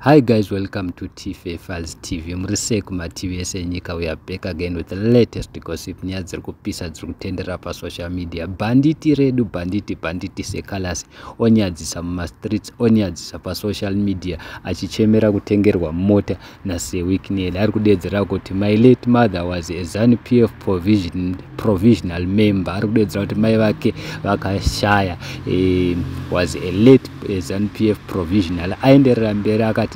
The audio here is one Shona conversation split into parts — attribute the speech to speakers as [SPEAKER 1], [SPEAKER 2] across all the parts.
[SPEAKER 1] Hi guys, welcome to TFA Files TV. Muri sei kumativi ese enyika? We are back again with the latest gossip. Nyaya dziri kupisa dziri kutendera pasocial media. Bhanditi redu, bhanditi, bhanditi Seh Calaz onyadzisa mumastreets, onyadzisa pasocial media achichemera kutengerwa mota naSir Wicknell. Ari kudedzera kuti my late mother was a ZANU PF provisional member. Ari kudedzera kuti mai vake vakashaya was a late ZANU PF provisional. Aenderera mberi akati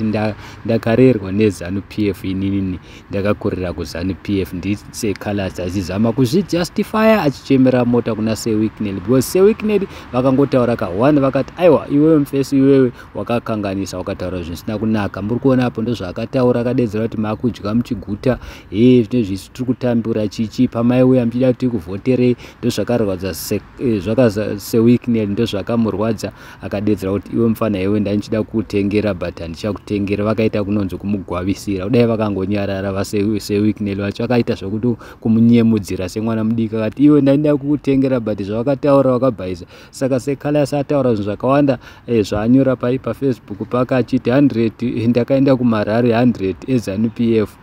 [SPEAKER 1] ndakarerwa neZANU PF, inini ndakakurira kuZANU PF. NdiSeh Calaz achizama kuzvijustifya achichemera mota kuna Sir Wicknell, because Sir Wicknell vakangotaura ka1 vakati, "Aiwa iwewe mufesi, iwewe wakakanganisa, wakataura zvisina kunaka." Muri kuona apo ndozvaakataura, akadedzera kuti makudya muchiguta he, zvine zvisi tiri kutambura chichi pamaiuya muchida kuti kuvhoterei. Ndozvakarwadza Sir Wicknell, ndozvakamurwadza. Akadedzera kuti iwe mufana iwe, ndandichida kutengera but handichakutengera. Vakaita kunonzi kumugwavisira kudai, vakangonyarara. VaSir Wicknell vacho vakaita zvokuti kumunyemudzira semwana mudiki, akati iwe ndaida kukutengera but zvavakataura wakabhaisa. Saka Seh Calaz ataura zvinhu zvakawanda zvaanyora pai paFacebook pake achiti 100 ndakaenda kumarally 100 eZANU PF,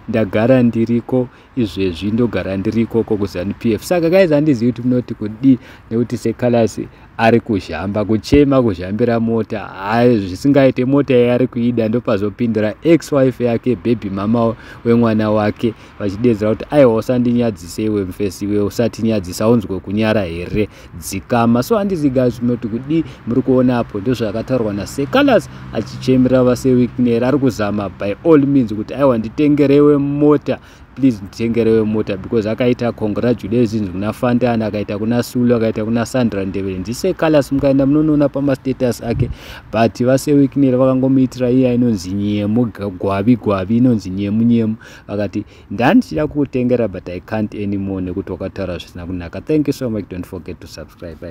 [SPEAKER 1] ndagara ndiriko izvezvi, ndogara ndirikoko kuZANU PF. Saka guys, handizivi kuti munoti kudii, nekuti Seh Calaz ari kuzhamba, kuchema, kuzhambira mota. Hai, zvisingaite, mota iyi ari kuida. Ndopazopindura ex wife yake, baby mama wemwana wake, vachidedzera kuti aiwa, usandinyadzise iwe mufesi, iwe usatinyadzisa, unzwe kunyara here, dzikama. So handizi guys munoti kudii. Muri kuona apo ndozvakataurwa naSeh Calaz achichemera vaSir Wicknell. Ari kuzama by all means kuti aiwa, nditengerewe mota, please, nditengerewe mota, because akaita congratulations kuna Fantana, akaita kuna Sulu, akaita kuna Sandra Ndebele. NdiSeh Calaz, mukaenda munonoona pamastatus ake. But vaSir Wicknell vakangomuitira iya inonzi nyemu, gwavi gwavi, inonzi nyemu nyemu. Vakati ndandichida kukutengera but I can't anymore nekuti wakataura zvisina kunaka. Thank you so much. Don't forget to subscribe. Bye.